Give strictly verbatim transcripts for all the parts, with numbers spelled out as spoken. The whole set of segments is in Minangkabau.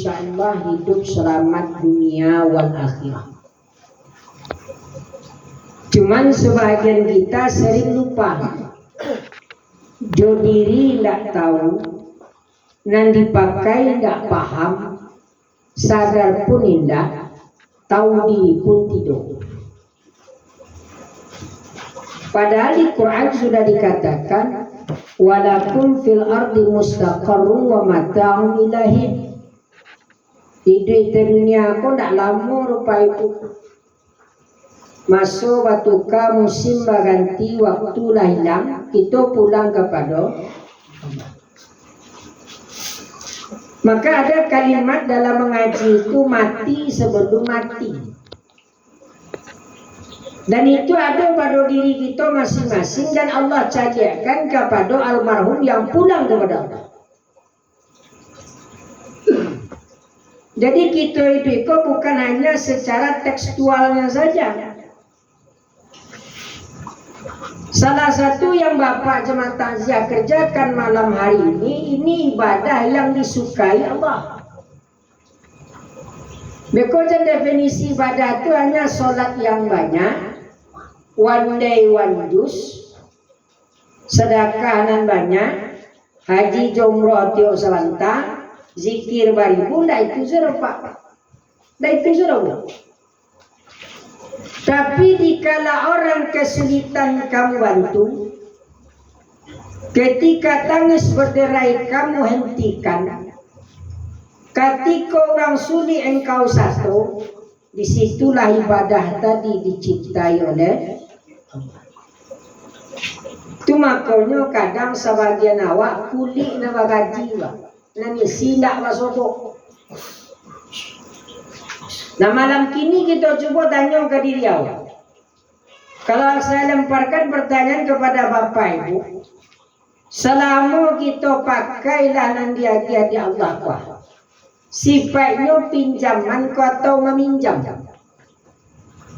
insyaallah hidup selamat dunia wal akhirah. Cuman sabahagian kita sering lupa, jo diri indak tahu, nan dipakai indak paham, sadar pun indak, tahu diri pun tidak. Padahal di Quran sudah dikatakan, "Walakum fil ardi mustaqarrun wa mata'un ila hin." Iduik di dunia ko ndak lamo rupa itu. Maso batuka, musim baganti, waktu lah ilang, kito pulang kapado Allah. Maka ada kalimat dalam mangaji itu, mati sebelum mati. Dan itu ada pada diri kita masing-masing, dan Allah caliakkan kepada almarhum yang pulang kepada Allah. Jadi, kita itu iko bukan hanya secara tekstualnya saja. Salah satu yang Bapak Jemaat Takziah kerjakan malam hari ini, ini ibadah yang disukai Allah. Beko jan definisi ibadah tu hanya solat yang banyak, one day one juz, sadakah nan banyak, haji jo umroh tiok sabanta, zikir baribu, ndak itu sajo, Pak. Ndak itu sajo, Pak. Tapi dikala orang kesulitan kamu bantu, ketika tangis berderai kamu hentikan, ketika orang sulik engkau sato, di situlah ibadah tadi diciptai oleh Allah. Tu makonyo kadang sabagian awak kulik nan bagaji, Pak. Nan isi indak basobok. Nah, malam kini kito cubo tanyo ka diri awak. Kalau saya lemparkan pertanyaan kepada Bapak Ibu, salamo kito pakailah nan diagiah di Allah ko, sipaiknyo pinjaman ko atau maminjam?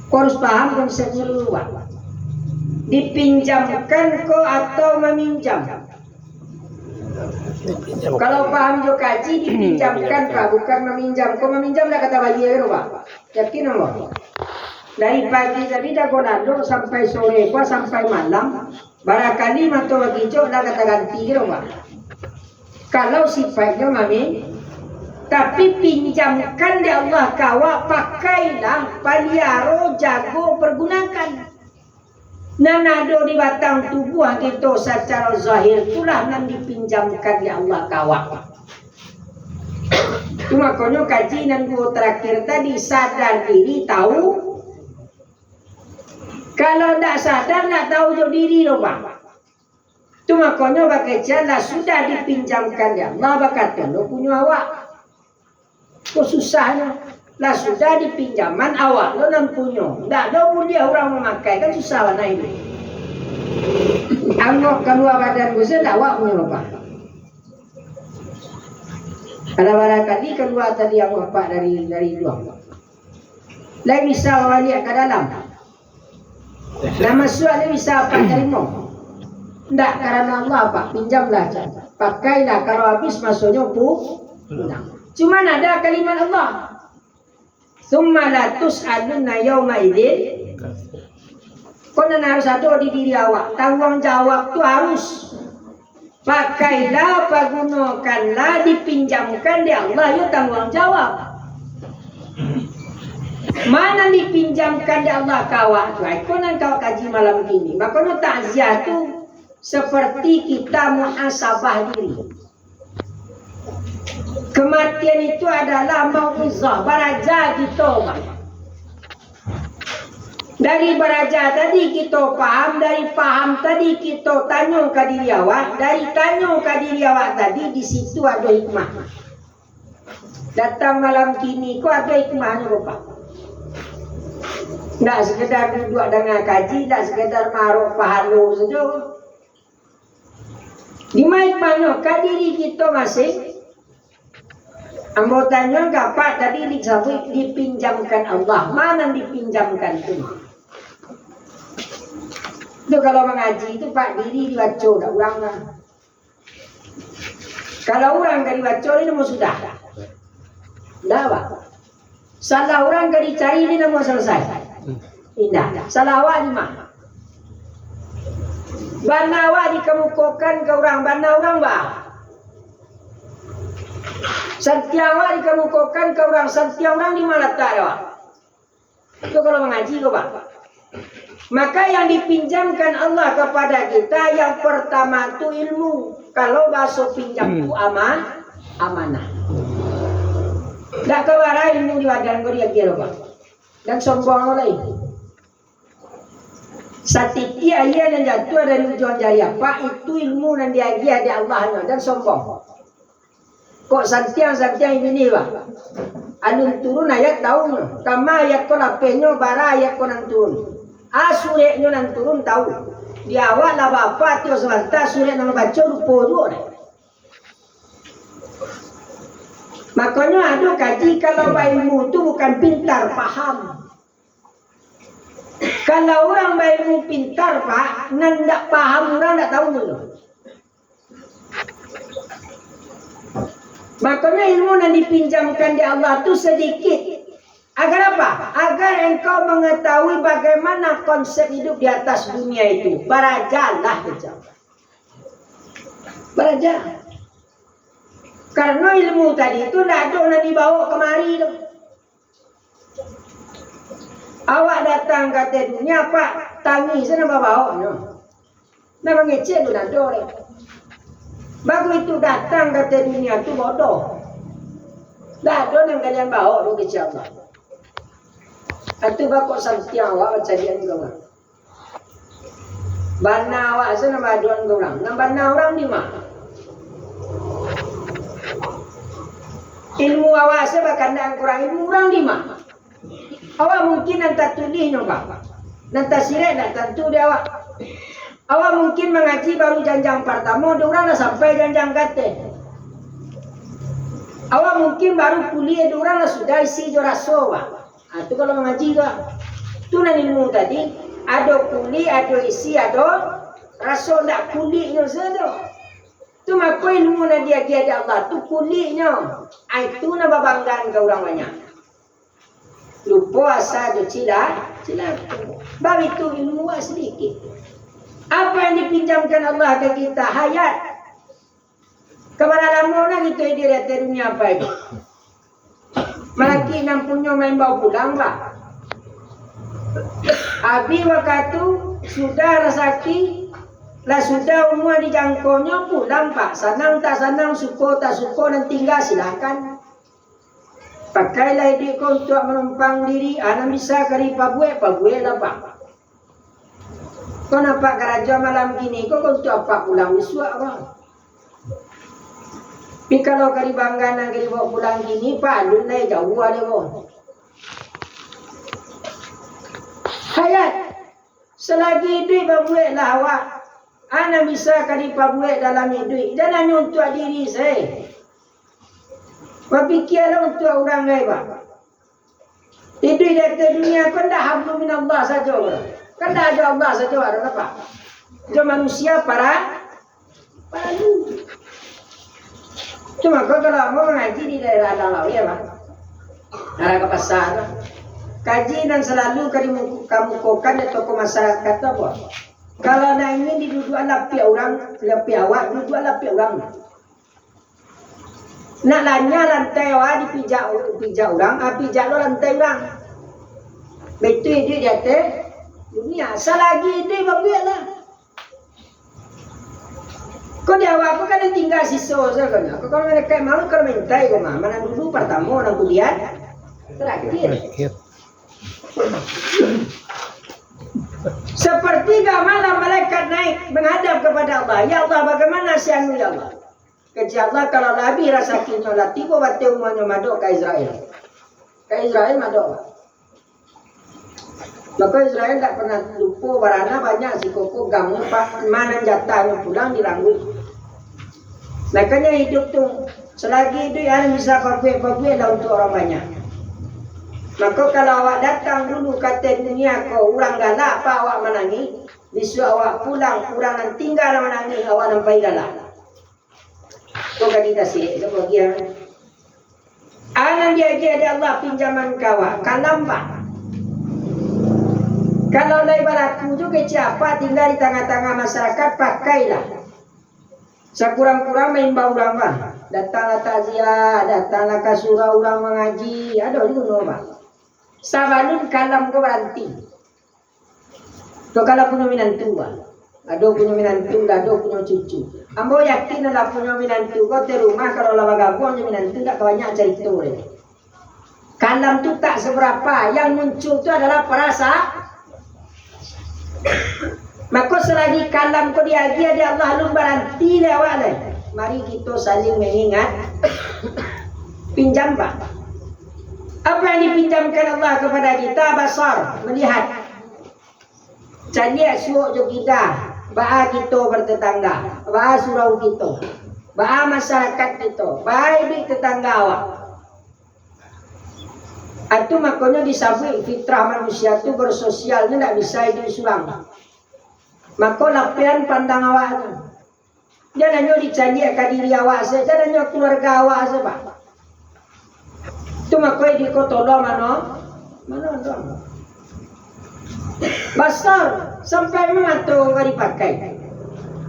Ko harus paham konsepnyo dulu, Pak. Dipinjamkan ko atau maminjam? Kalau paham jo kaji, dipinjamkan, Pak, bukan maminjam. Ko maminjam lah kata bayi ko, Pak. Yakin, Pak? Dari pagi tadi dah gonado sampai sore, Pak, sampai malam. Barakali mato bagicok lah kata ganti ko, Pak. Kalau sipaiknyo mami, tapi pinjamkan dek Allah ka awak, pakailah, paliaro, jago, pergunakan. Nan ado di batang tubuah kito sacaro zahir, itulah nan dipinjamkan dek Allah ka awak. Tu makonyo kaji nan duo tarakhir tadi, sadar diri, tahu. Kalau ndak sadar, ndak tahu jo diri doh, Pak. Tu makonyo bakecek lah sudah dipinjamkan dek Allah, bakato lo punyo awak. Ko susahnyo, lah sudah dipinjaman, awak lo nan punyo. Ndak ado buliah urang mamakai, kan susah bana iduik. Angok kalua badan ko se, ndak awak punyo, Pak. Kada barangkali kalua tadi angok Apak dari, dari luar. Lai bisa babaliak ka dalam. Lah masuak lai bisa Apak tarimo. Ndak, karano Allah, Pak, pinjamlah, pakailah, kalau habis masonyo pu-, pulang. Cuman ada kalimat Allah, "Tsumma latus'alunna yauma idzin." Ko nan harus ado di diri awak, tangguang jawab tu harus. Pakailah, pagunokanlah, dipinjamkan dek Allah, yo tangguang jawab. Ma nan dipinjamkan dek Allah ka awak tu, ai, ko nan ka awak kaji malam kini. Makonyo takziah tu seperti kita muhasabah diri. Kematian itu adalah mauizah, baraja kito, Pak. Dari baraja tadi kito paham, dari paham tadi kito tanyo ka diri awak, dari tanyo ka diri awak tadi, di situ ado hikmah. Datang malam kini ko ado hikmahnyo, Bapak. Ndak sekedar duduak danga kaji, ndak sekedar maarok pahalo sajo. Dima hikmahnyo ka diri kito masing. Ambo tanyo ka Apak tadi disabuik dipinjamkan Allah. Ma nan dipinjamkan tu? Tu kalau mangaji tu, Pak, diri dibaco, dak urang lah. Kalau urang ka dibaco, ni namo sudah. Indak, Pak. Salah urang ka dicari, di namo salasai? Indak. Salah awak di ma? Bana awak dikamukokan ka urang, bana urang ba? Santiang awak dikamukokan ka urang, santiang urang di ma latak awak? Itu kalau mangaji ko, Pak. Maka yang dipinjamkan Allah kepada kita, yang pertama tu ilmu. Kalau bahaso pinjam tu ama-, amanah. Dak ka bara ilmu di badan ko diagiah, Pak. Dan sombong lai. Satitik aia nan jatuah dari ujuang jari apak, itu ilmu nan diagiah dek Allah nyo, dan sombong. Kok santiang-santiang Ibilih, Pak. Alun turun ayat tahu nyo. Kama ayat ko lapehnyo, bara ayat ko nan turun. A sureknyo nan turun tahu. Di awak lah bapa tio sabanta, surek nan baco lupo juo deh. Makonyo ado kaji, kalau bailmu tu bukan pintar, paham. Kalau urang bailmu pintar, Pak, nan ndak paham urang ndak tahu tu. Makonyo ilmu nan dipinjamkan di Allah tu sadikit. Agar apa? Agar engkau mangatahui bagaimana konsep hidup di atas dunia itu. Barajalah kecek. Baraja. Karano ilmu tadi tu ndak ado nan dibawa kamari tu. Awak datang ka ateh dunia, Pak, tangih se nan babaok nyo. Nan mangecek tu ndak ado lai. Bagitu datang ka ateh dunia tu bodoh. Ndak ado nan kalian baok tu kecek Allah. Atu bakok santiang awak bacaliak jo urang. Bana awak se nan baadoan ka urang. Nan bana urang di ma? Ilmu awak se bakandak ka urang, ilmu urang di ma? Awak mungkin nan tatulih nyo, Pak. Nan tasirek ndak tantu di awak. Awak mungkin mangaji baru janjang partamo, di urang lah sampai janjang kateh. Awak mungkin baru kuliah, di urang lah sudah isi jo raso, Pak. Ha, tu kalau mangaji tu, ah. Tu nan ilmu tadi, ado kulik, ado isi, ado raso, ndak kuliknyo sajo. Tu mako ilmu nan diagiah dek Allah tu kuliknyo. Ha, itu nan babanggaan ka urang banyak. Lupo asa jo cila-, cilako. Baitu ilmu wak sadikit. Apa yang dipinjamkan Allah ka kita? Hayat. Ka bara lamo nah kito iduik di ateh dunia apai ko? Malakik nan punyo maimbau pulang, Pak. Abih wakatu, sudah rasaki, lah sudah umua dijangkonyo, pulang, Pak. Sanang tak sanang, suko tak suko, nan tingga silahkan. Pakailah iduik ko untuak manumpang diri, a nan bisa ka dipabuek, pabueklah, Pak. Ko nampak karajo malam kini ko, ko untuak apak pulang bisuak ko. Tapi kalau ka dibanggaan nan ka dibaok pulang kini, Pak, alun lai jauah deh ko. Hayat, salagi iduik babueklah awak, a nan bisa ka dipabuek dalam iduik, jan hanyo untuak diri sae. Bapikialah untuak urang gai, Pak. Iduik di ateh dunia ko ndak hablum minallah sajo, bro. Kan ndak jo Allah sajo, ado apo? Jo manusia para-, paralu. Cuma ko kalau ambo mangaji di daerah Alang Lawik, yo, Pak. Arah ka pasar. Kaji nan salalu ka dimuku-, kamukokan di tokoh masyarakat tu apo? Kalau nak ingin diduduakan lapiak urang, lapiak awak, duduakan lapiak urang. Nak lanyah lantai awak dipijak, dipijak urang, ah, pijak lo lantai urang. Baitu iduik di ateh dunia. Salagi iduik babueklah. Ko di awak ko kan nan tingga siso sajo kan. Ko kalau malaikat maut kalau maintai ko mah. Nan dulu partamo, nan kudian terakhir. Sepertiga malam malaikat naik menghadap kepada Allah. "Ya Allah, bagaimana si anu, ya Allah?" Kecek Allah, kalau lah abih rasakinyo, lah tibo bateh umuanyo, madok ka Israel. Ka Israel madok. Mako Israel dak pernah lupo, barana banyak siko ko gangnyo, Pak, ma nan jatahnyo pulang dirangguik. Makanya hidup tu, selagi hiduik, jan bisa pabuek-pabuek lah untuk orang banyak. Mako kalau awak datang dulu ka ateh dunia ko, urang galak, Pak, awak manangih, bisuak awak pulang, urang nan tingga nan manangih, awak nan pai galak. Ko ka ditasik, ko bagian. Anan diagiah dek Allah pinjaman ka awak, kalam, Pak. Kalau lai balaku jo kecek apak tingga di tangah-tangah masyarakat, pakailah. Sakurang-kurang maimbau urang, Pak. Datanglah takziah, datanglah ka surau urang mangaji. Ado di gunung, Pak. Sabalun kalam ko baranti. Kok kalau punyo minantu, ah. Ado punyo minantu, lah ado punyo cucu. Ambo yakin lah punyo minantu ko, di rumah kalau lah bagabuang jo minantu, dak ka banyak carito deh. Kalam tu tak seberapa, yang muncul tu adalah perasa-, mako, selagi kalam ko diagiah dek Allah, alun baranti dek awak lai. Mari kito saling mengingat, pinjam, Pak. Apa yang dipinjamkan Allah kepada kita? Basar, melihat. Caliak suok jo kida, baa kito bertetangga, baa surau kito, baa masyarakat kito, baa iduik tetangga awak. Atu makonyo disabuik fitrah manusia tu bersosial, nyo ndak bisa iduik surang. Mako, lapehan pandang awak tu. Jan hanyo dicaliak ka diri awak se, jan hanyo keluarga awak se, Pak. Tu mako di ko tolong mano, mano tu. Basar, sampai mato ko dipakai.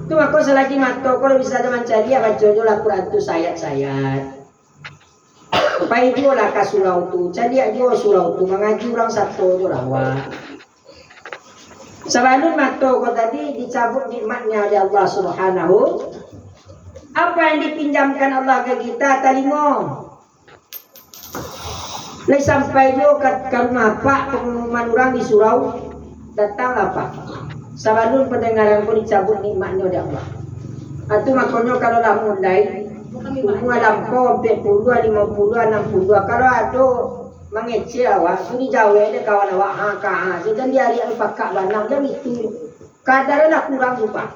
Tu mako selagi mato ko bisa mancaliak, baco jo lah Quran tu sayat-sayat. Pai juo lah ka surau tu, caliak juo surau tu, mangaji urang sato jo lah awak. Sabalun mato ko tadi dicabuik nikmatnya oleh Allah Subhanahu, apa yang dipinjamkan Allah ke kita? Talingo. Lai sampai juo ka, ka rumah apak pengumuman urang di surau, datanglah, Pak. Sabalun pendengaran ko dicabuik nikmatnyo dek Allah. Atu makonyo kalau lah mulai, umua lampau, ampek puluah, limo puluah, anam puluah, kalau ado mangecek awak, tu dijawek dek kawan awak, ha, ka, ha, se, jan diariak pakak banang, jan itu. Kadar lah kurang tu, Pak.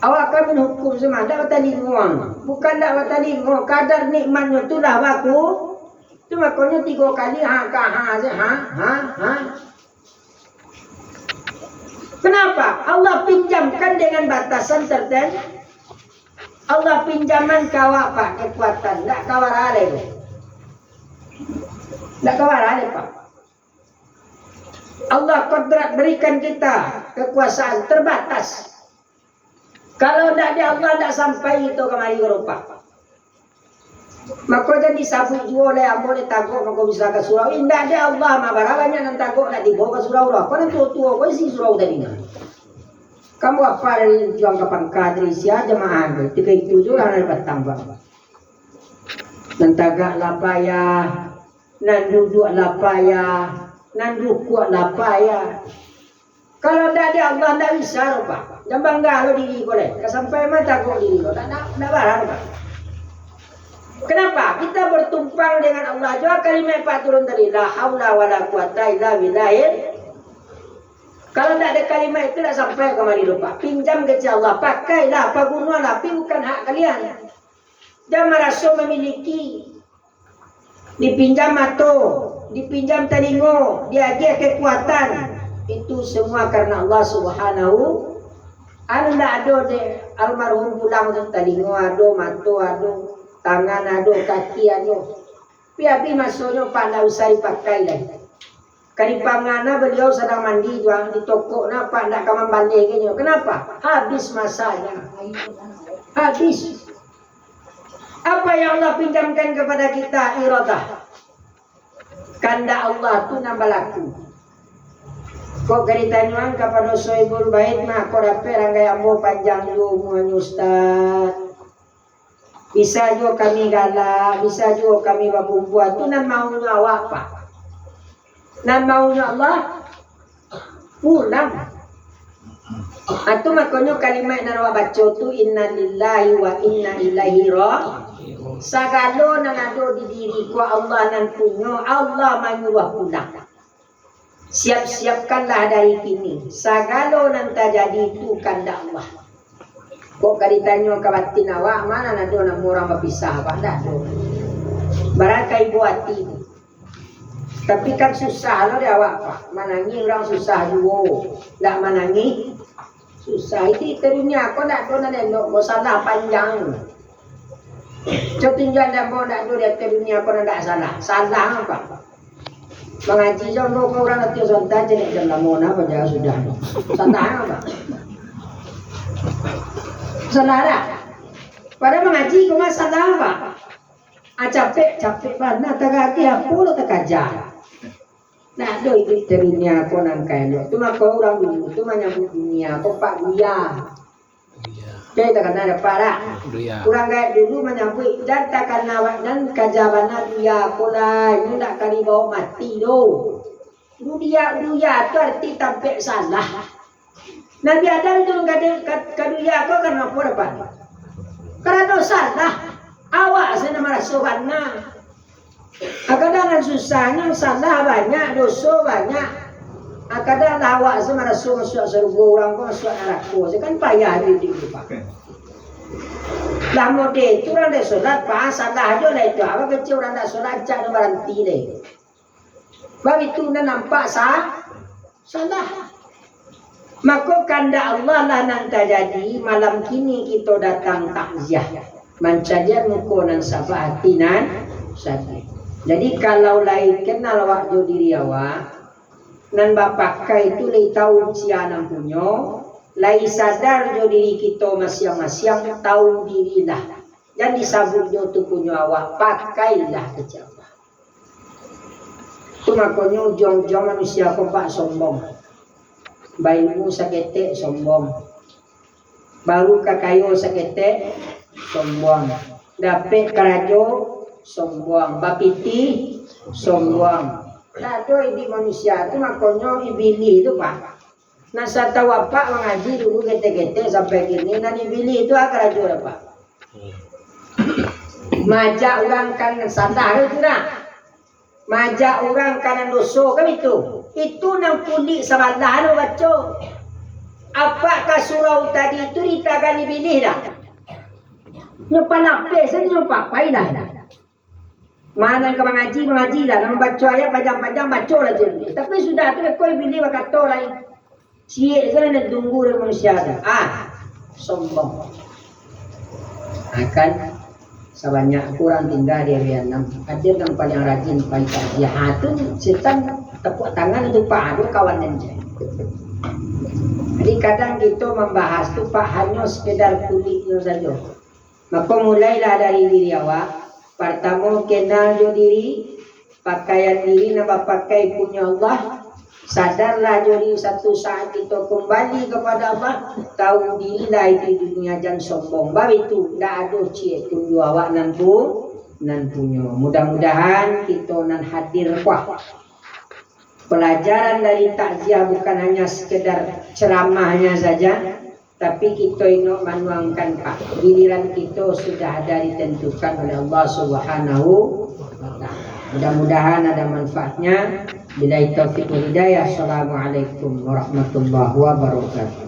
Awak kan menghukum semua, dak batalingo. Bukan dak batalingo, kadar nikmatnyo tu lah baku. Tu makonyo tigo kali, ha, ka, ha, se, ha, ha, ha. Kenapa? Allah pinjamkan dengan batasan tertentu. Allah pinjaman ka awak, Pak, kekuatan, ndak ka bara lai. Ndak ka bara lai, Pak. Allah kodrat berikan kita kekuasaan terbatas. Kalau ndak dek Allah, ndak sampai kito kamari ko, Pak. Mako jan disabuik juo lai ambo lai tagok mako bisa ka surau. Indak dek Allah mah, bara banyak nan tagok ndak tibo ka surau doh. Ko nan tuo-tuo ko isi surau tadi mah. Kamu apa dari juang ka pangka dari sia jamaah tu? Tiga itu juo lah nan patang, Pak. Nan tagak lah payah, nan duduak lah payah, nan rukuak lah payah. Kalau ndak dek Allah, ndak bisa doh, Pak. Jan bangga lo diri ko lai. Ka sampai ma tagok diri ko. Ndak, ndak, ndak bara, Pak. Kenapa? Kita bertumpang dengan Allah. Jua kalimat Pak turun tadi, "La haula wala quwata illa billahil." Kalau ndak ada kalimat itu, ndak sampai kamari doh, Pak. Pinjam kecek Allah, pakailah, pagunolah, tapi bukan hak kalian. Jan maraso memiliki. Dipinjam mato, dipinjam talingo, diagiah kekuatan. Itu semua karena Allah Subhanahu. Anu ndak ado dek almarhum pulang tu, talingo ado, mato ado, tangan ado, kaki ado. Tapi abih masonyo, Pak, ndak usah dipakai lai. Ka dipangana beliau sadang mandi juo, ditokokna, Pak, ndak ka mambaleh ka nyo. Kenapa? Habis masanya. Habis. Apa yang Allah pinjamkan kepada kita? Iradah. Kandak Allah tu nan balaku. Kok ka ditanyoan kapado Sohibul Bait mah, kok dapek ranggai ambo panjang juo umuanyo, Ustaz. Bisa juo kami galak, bisa juo kami bakumpua. Tu nan maunyo awak, Pak. Nan maunyo Allah, pulang. Atu makonyo kalimat nan awak baco tu, "Innalillahi wa inna ilaihi ra-," sagalo nan ado di diri ko Allah nan punyo, Allah manyuruah pulang. Siap-siapkanlah dari kini, sagalo nan tajadi tu kandak Allah. Kok ka ditanyo ka batin awak, ma nan ado namo urang bapisah, Pak? Ndak ado. Barangkai ibo ati tu. Tapi kan susah lo di awak, Pak. Manangih urang susah juo. Ndak manangih, susah. Iti dunia ko ndak ado nan elok, ko salah panjang. Cotinjau damo ndak ado di ateh dunia ko nan ndak salah. Salah apa? Mangaji jo ambo ka urang ateh sontai, jenek jam lamo nah, paja sudah. Salah apa? Salah dak? Padahal mangaji ko mah salah apa? Ah, capek, capek bana, tagak apo lo takaja. Nah, ado iduik di dunia ko nan ka elok. Tu mako urang dulu tu manyabuik dunia ko Pak Buya. Buya. Oke, takana dapek dak? Buya. Urang gaek dulu manyabuik, jan takana awak nan kaja bana Buya ko lah, inyo ndak ka dibaok mati doh. Buya, Buya tu arti tampek salah. Nabi Adam tu ka, ka, ka Buya ko karano apo dapek? Karano salah. Awak se nan maraso bana. Ah, kadang nan susahnyo salah banyak, doso banyak. Ah, kadang lah awak se maraso masuak sarugo, urang ko masuak narako. Se kan payah iduik di rumah. Lah mode tu urang dak solat, pa salah jo lah itu. Awak kecek urang dak solat, cak dah baranti deh. Baitu nan nampak sa-, salah. Mako, kandak Allah lah nan tajadi, malam kini kito datang takziah, mancaliak muko nan sabah, ati nan sadih. Jadi, kalau lai kenal awak jo diri awak, nan bapakai tu lai tahu sia nan punyo, lai sadar jo diri kito masiang-masiang, tahu dirilah. Jan disabuik jo tu punyo awak, pakailah kecek Allah. Tu makonyo ujuang-ujuang manusia ko, Pak, sombong. Bailmu saketek, sombong. Baru ka kayo saketek, sombong. Dapek karajo, sombong. Bapitih, sombong. Ndak ado iduik manusia tu, makonyo Ibilih tu, Pak. Nah, satau apak mangaji dulu ketek-ketek sampai kini, nan Ibilih tu ah karajo apak. Maajak urang ka nan salah tu, tu dah. Maajak urang ka nan doso kan itu. Itu nan kulik sabalah tu baco. Apak ka surau tadi tu ditagan Ibilih dah. Nyo panapeh sajo nyo papai dah. Mano ka mangaji, mangaji lah. Nan mambaco ayat panjang-panjang, baco lah tu. Tapi sudah tu, iko Ibilih bakato lai. Ciek se nan ditunggu dek manusia tu. Ah, sombong. Ah, kan, sabanyak urang tingga di R W anam. Ado nan paliang rajin pai takziah. Ah, tu setan tepuk tangan tu, Pak, ado kawan nan je. Jadi, kadang kito mambahas tu, Pak, hanyo sekedar kuliknyo sajo. Mako, mulailah dari diri awak. Partamo, kenal jo diri, pakaian diri nan bapakai punyo Allah. Sadarlah jo diri, satu saat kito kumbali kapado Allah. Tahu dirilah itu dunia, jan sombong. Baitu, ndak ado ciek pun juo awak nan pu-, nan punyo. Mudah-mudahan kito nan hadir, wah, pelajaran dari takziah bukan hanya sekedar ceramahnya saja, tapi kito inok manuangkan, Pak. Giliran kito sudah ada ditentukan oleh Allah Subhanahu wa Ta'ala. Mudah-mudahan ada manfaatnya. Billahi taufiq wal hidayah. Assalamualaikum warahmatullahi wabarakatuh.